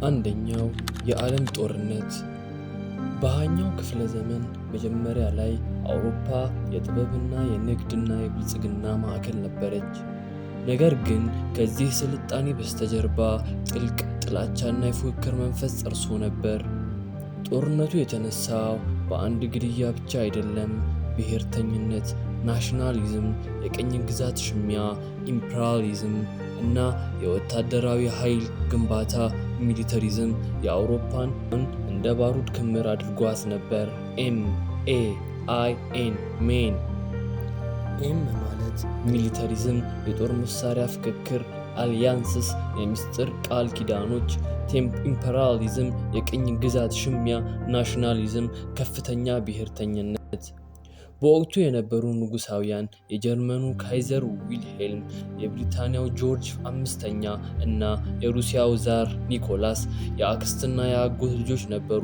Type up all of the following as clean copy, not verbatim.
አንደኛው የዓለም ጦርነት። በሃያኛው ክፍለ ዘመን መጀመሪያ ላይ አውሮፓ የጥበብና የንግድና የብልጽግና ማዕከል ነበረች። ነገር ግን ከዚህ ስልጣኔ በስተጀርባ ጥልቅ ጥላቻና የፉክክር መንፈስ ጸርሶ ነበር። ጦርነቱ የተነሳው በአንድ ግድያ ብቻ አይደለም። ብሔርተኝነት፣ nationalism፣ የቅኝ ግዛት ሽሚያ፣ ኢምፐሪያሊዝም እና የወታደራዊ ኃይል ግንባታ militarism የአውሮፓን እንደ ባሩድ ክምር አድርጓት ነበር። M A I N፣ MAIN። M ማለት militarism፣ የጦር መሳሪያ ፍክክር፣ alliances፣ የሚስጥር ቃል ኪዳኖች፣ ኢምፐሪያሊዝም፣ የቅኝ ግዛት ሽሚያ፣ nationalism፣ ከፍተኛ ብሔርተኝነት። በወቅቱ የነበሩ ንጉሳውያን የጀርመኑ ካይዘር ዊልሄልም፣ የብሪታንያው ጆርጅ አምስተኛ እና የሩሲያው ዛር ኒኮላስ የአክስትና የአጎት ልጆች ነበሩ።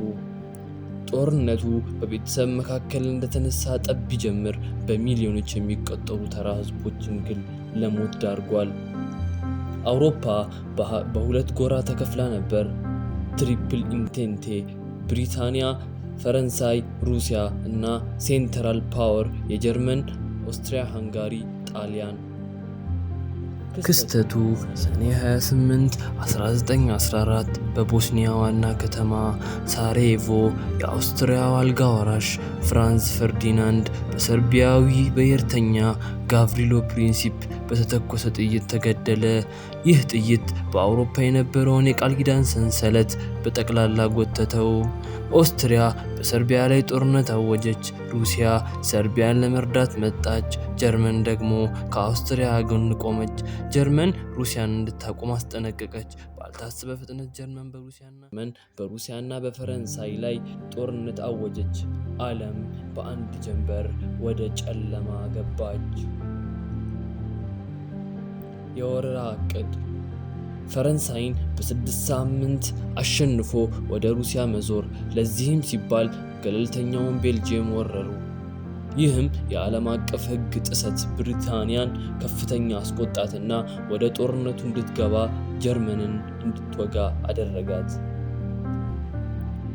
ጦርነቱ በቤተሰብ መካከል እንደተነሳ ጠብ ቢጀምር በሚሊዮኖች የሚቆጠሩ ተራ ህዝቦችን ግን ለሞት ዳርጓል። አውሮፓ በሁለት ጎራ ተከፍላ ነበር። Triple Entente፣ ብሪታንያ፣ ፈረንሳይ፣ ሩሲያ እና Central Power የጀርመን፣ ኦስትሪያ ሃንጋሪ፣ ጣሊያን። ክስተቱ ሰኔ 28፣ 1914 በቦስኒያ ዋና ከተማ ሳራዬቮ የአውስትሪያው አልጋ ወራሽ ፍራንዝ ፈርዲናንድ በሰርቢያዊ ብሔርተኛ ጋቭሪሎ ፕሪንሲፕ በተተኮሰ ጥይት ተገደለ። ይህ ጥይት በአውሮፓ የነበረውን የቃል ኪዳን ሰንሰለት በጠቅላላ ጎተተው። ኦስትሪያ በሰርቢያ ላይ ጦርነት አወጀች። ሩሲያ ሰርቢያን ለመርዳት መጣች። ጀርመን ደግሞ ከአውስትሪያ ጎን ቆመች። ጀርመን ሩሲያን እንድታቆም አስጠነቀቀች። ባልታሰበ ፍጥነት ጀርመን በሩሲያና በፈረንሳይ ላይ ጦርነት አወጀች። ዓለም በአንድ ጀንበር ወደ ጨለማ ገባች። የወረራ ዕቅድ፦ ፈረንሳይን በ6 ሳምንት አሸንፎ ወደ ሩሲያ መዞር። ለዚህም ሲባል ገለልተኛውን ቤልጅየም ወረሩ። ይህም የዓለም አቀፍ ሕግ ጥሰት ብሪታንያን ክፉኛ አስቆጣትና ወደ ጦርነቱ እንድትገባ ጀርመንን እንድትወጋ አደረጋት።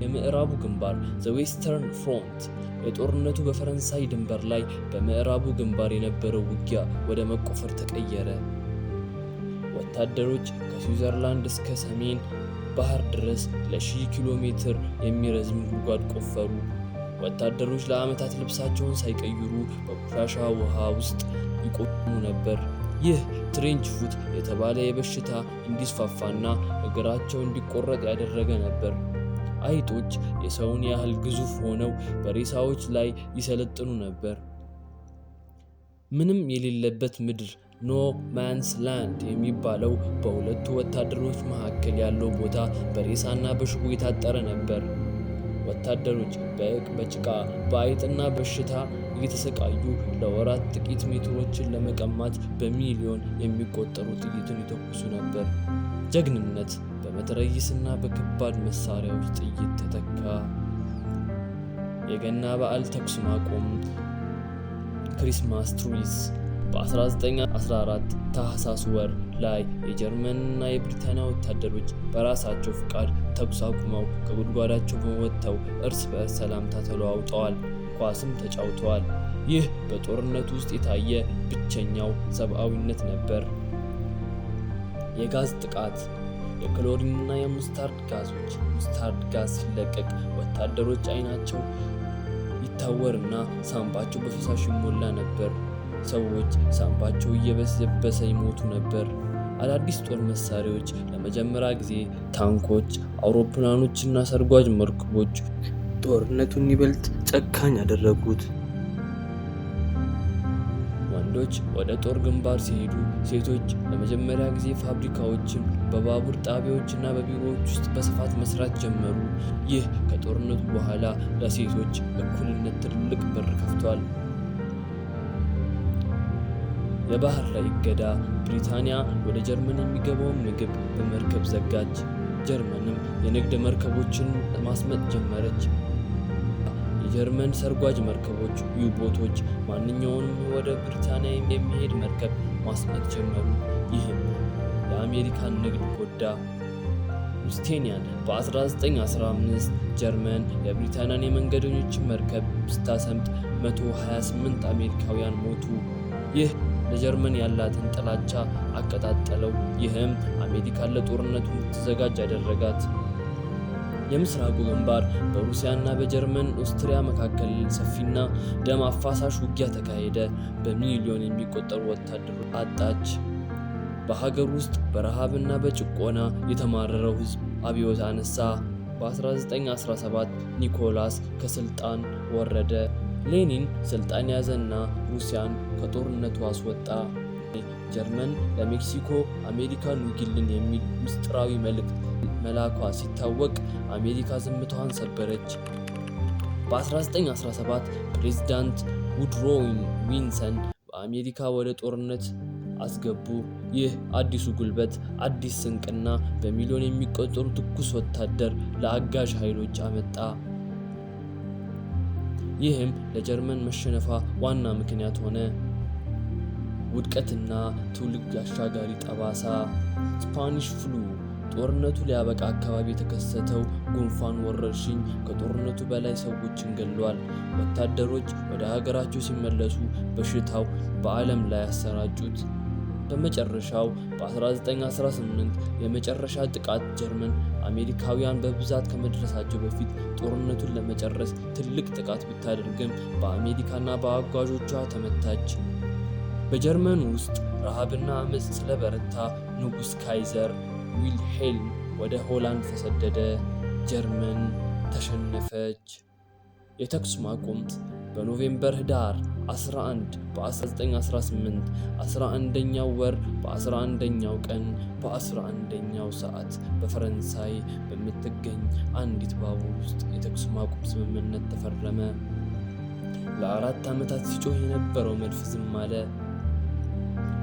የምዕራቡ ግንባር፣ The Western Front። የጦርነቱ በፈረንሳይ ድንበር ላይ በምዕራቡ ግንባር የነበረው ውጊያ ወደ መቆፈር ተቀየረ። ወታደሮች ከስዊዘርላንድ እስከ ሰሜን ባህር ድረስ ለ1000 ኪሎ ሜትር የሚረዝም ጉድጓድ ቆፈሩ። ወታደሮች ለዓመታት ልብሳቸውን ሳይቀይሩ በቆሻሻ ውሃ ውስጥ ይቆሙ ነበር። ይህ trench foot የተባለ የበሽታ እንዲስፋፋና እግራቸው እንዲቆረጥ ያደረገ ነበር። አይጦች የሰውን ያህል ግዙፍ ሆነው በሬሳዎች ላይ ይሰለጥኑ ነበር። ምንም የሌለበት ምድር፣ No Man's Land የሚባለው በሁለቱ ወታደሮች መካከል ያለው ቦታ በሬሳና በሽቦ የታጠረ ነበር። ወታደሮች በጭቃ፣ በአይጥና በሽታ እየተሰቃዩ ለወራት ጥቂት ሜትሮችን ለመቀማት በሚሊዮን የሚቆጠሩ ጥይትን ይተኩሱ ነበር። ጀግንነት በመትረየስና በከባድ መሳሪያዎች ጥይት ተተካ። የገና በዓል ተኩስ ማቆም፣ Christmas Truce። በ1914 ታህሳስ ወር ላይ የጀርመንና የብሪታንያ ወታደሮች በራሳቸው ፍቃድ ተኩስ አቁመው ከጉድጓዳቸው ወጥተው እርስ በእርስ ሰላምታ ተለዋውጠዋል፣ ኳስም ተጫውተዋል። ይህ በጦርነቱ ውስጥ የታየ ብቸኛው ሰብአዊነት ነበር። የጋዝ ጥቃት፣ የክሎሪንና የሙስታርድ ጋዞች። Mustard gas ሲለቀቅ ወታደሮች አይናቸው ይታወርና ሳንባቸው በፈሳሽ ይሞላ ነበር። ሰዎች ሳንባቸው እየበሰበሰ ይሞቱ ነበር። አዳዲስ ጦር መሳሪያዎች፣ ለመጀመሪያ ጊዜ ታንኮች፣ አውሮፕላኖችና ሰርጓጅ መርከቦች ጦርነቱን ይበልጥ ጨካኝ አደረጉት። ወንዶች ወደ ጦር ግንባር ሲሄዱ፣ ሴቶች ለመጀመሪያ ጊዜ ፋብሪካዎችን፣ በባቡር ጣቢያዎች እና በቢሮዎች ውስጥ በስፋት መስራት ጀመሩ። ይህ ከጦርነቱ በኋላ ለሴቶች እኩልነት ትልቅ በር ከፍቷል። የባህር ላይ እገዳ። ብሪታንያ ወደ ጀርመን የሚገባውን ምግብ በመርከብ ዘጋች። ጀርመንም የንግድ መርከቦችን ማስመጥ ጀመረች። የጀርመን ሰርጓጅ መርከቦች፣ U-boat ኦች ማንኛውንም ወደ ብሪታንያ የሚሄድ መርከብ ማስመጥ ጀመሩ። ይህም የአሜሪካን ንግድ ጎዳ። ሉስቴኒያን በ1915 ጀርመን የብሪታንያን የመንገደኞችን መርከብ ስታሰምጥ 128 አሜሪካውያን ሞቱ። ይህ ለጀርመን ያላትን ጥላቻ አቀጣጠለው። ይህም አሜሪካን ለጦርነቱ እንድትዘጋጅ አደረጋት። የምስራቁ ግንባር በሩሲያና በጀርመን ኦስትሪያ መካከል ሰፊና ደም አፋሳሽ ውጊያ ተካሄደ። በሚሊዮን የሚቆጠሩ ወታደሮች አጣች። በሀገር ውስጥ በረሃብና በጭቆና የተማረረው ሕዝብ አብዮት አነሳ። በ1917 ኒኮላስ ከስልጣን ወረደ። ሌኒን ስልጣን ያዘና ሩሲያን ከጦርነቱ አስወጣ። ጀርመን ለሜክሲኮ አሜሪካን ውጊልን የሚል ምስጢራዊ መልእክት መላኳ ሲታወቅ አሜሪካ ዝምታዋን ሰበረች። በ1917 ፕሬዝዳንት ውድሮ ዊልሰን በአሜሪካ ወደ ጦርነት አስገቡ። ይህ አዲሱ ጉልበት፣ አዲስ ስንቅና በሚሊዮን የሚቆጠሩ ትኩስ ወታደር ለአጋዥ ኃይሎች አመጣ። ይህም ለጀርመን መሸነፏ ዋና ምክንያት ሆነ። ውድቀትና ትውልድ አሻጋሪ ጠባሳ። Spanish flu ጦርነቱ ሊያበቃ አካባቢ የተከሰተው ጉንፋን ወረርሽኝ ከጦርነቱ በላይ ሰዎችን ገድሏል። ወታደሮች ወደ ሀገራቸው ሲመለሱ በሽታው በዓለም ላይ ያሰራጩት። በመጨረሻው በ1918 የመጨረሻ ጥቃት ጀርመን አሜሪካውያን በብዛት ከመድረሳቸው በፊት ጦርነቱን ለመጨረስ ትልቅ ጥቃት ብታደርግም በአሜሪካና በአጋዦቿ ተመታች። በጀርመን ውስጥ ረሃብና አመፅ ስለበረታ ንጉሥ ካይዘር ዊልሄልም ወደ ሆላንድ ተሰደደ። ጀርመን ተሸነፈች። የተኩስ ማቆም በኖቬምበር ህዳር 11 በ1918 11ኛው ወር በ11ኛው ቀን በ11ኛው ሰዓት በፈረንሳይ በምትገኝ አንዲት ባቡር ውስጥ የተኩስ ማቆም ስምምነት ተፈረመ። ለ4 ዓመታት ሲጮህ የነበረው መድፍ ዝም አለ።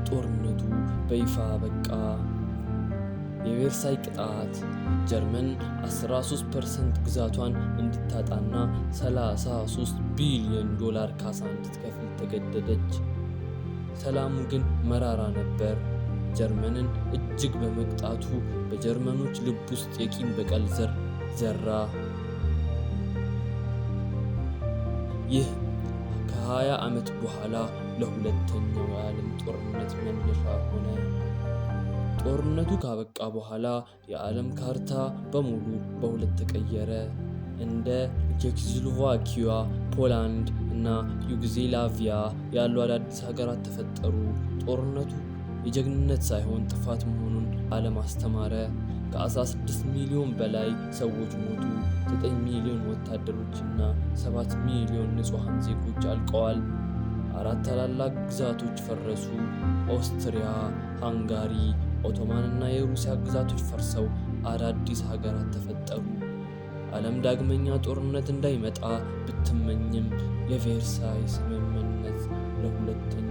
ጦርነቱ በይፋ በቃ። የቬርሳይ ቅጣት ጀርመን 13% ግዛቷን እንድታጣና 33 ቢሊዮን ዶላር ካሳ እንድትከፍል ተገደደች። ሰላሙ ግን መራራ ነበር። ጀርመንን እጅግ በመቅጣቱ በጀርመኖች ልብ ውስጥ የቂም በቀል ዘር ዘራ። ይህ ከ20 ዓመት በኋላ ለሁለተኛው የዓለም ጦርነት መነሻ ሆነ። ጦርነቱ ካበቃ በኋላ የዓለም ካርታ በሙሉ በሁለት ተቀየረ። እንደ ቼኮስሎቫኪያ፣ ፖላንድ እና ዩጎዝላቪያ ያሉ አዳዲስ ሀገራት ተፈጠሩ። ጦርነቱ የጀግንነት ሳይሆን ጥፋት መሆኑን ዓለም አስተማረ። ከ16 ሚሊዮን በላይ ሰዎች ሞቱ። 9 ሚሊዮን ወታደሮችና 7 ሚሊዮን ንጹሐን ዜጎች አልቀዋል። አራት ታላላቅ ግዛቶች ፈረሱ። ኦስትሪያ፣ ሃንጋሪ፣ ኦቶማን እና የሩሲያ ግዛቶች ፈርሰው አዳዲስ ሀገራት ተፈጠሩ። ዓለም ዳግመኛ ጦርነት እንዳይመጣ ብትመኝም የቬርሳይ ስምምነት ለሁለተኛው